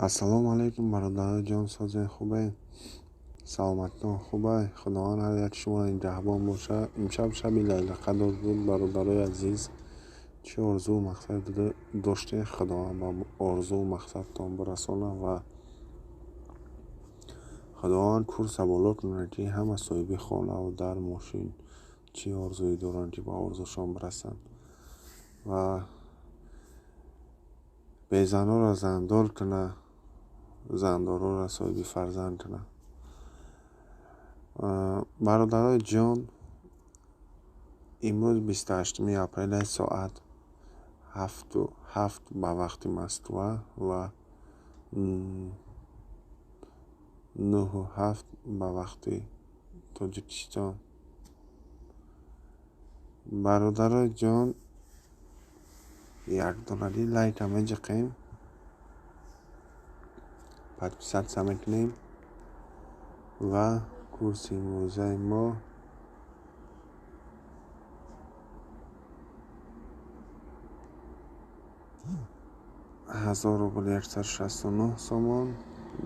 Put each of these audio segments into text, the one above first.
Ассалому алайкум, бародарони ҷон, созен, хубе, саломатитон хубай? Худованд ҳар яки шуморо нигаҳбон бошад. Имшаб шаби Лайлақадр буд, бародарои азиз. Чӣ орзуу мақсад доштед, Худованд ба орзуу мақсадтон бирасонад ва Худованд курса боло кунад, ки ҳама соҳиби хонаву дар, мошин, чӣ орзуе доранд, ки ба орзушон бирасанд ва безанонро зандор кунад, зандорҳоро соҳиби фарзанд кунад. Бародарои ҷон, имрӯз 28-уми апрел, соат 7:07 ба вақти Москва ва 9:07 ба вақти Тоҷикистон. Бародарои ҷон, якдонагӣ лайка меҷиқем, подписаться мекунем ва курси имрӯзаи мо 1000 рубл 169 сомон,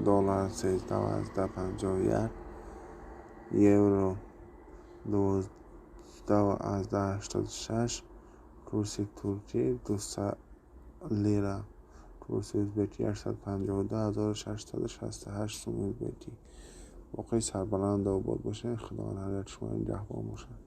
доллар 13,51, евро 12,86, курси туркӣ 200 лира, курси ӯзбекӣ 152 668 суми ӯзбекӣ. Боқӣ сарбаланду обод бошед. Худованд ҳар як шуморо нигаҳбон бошад.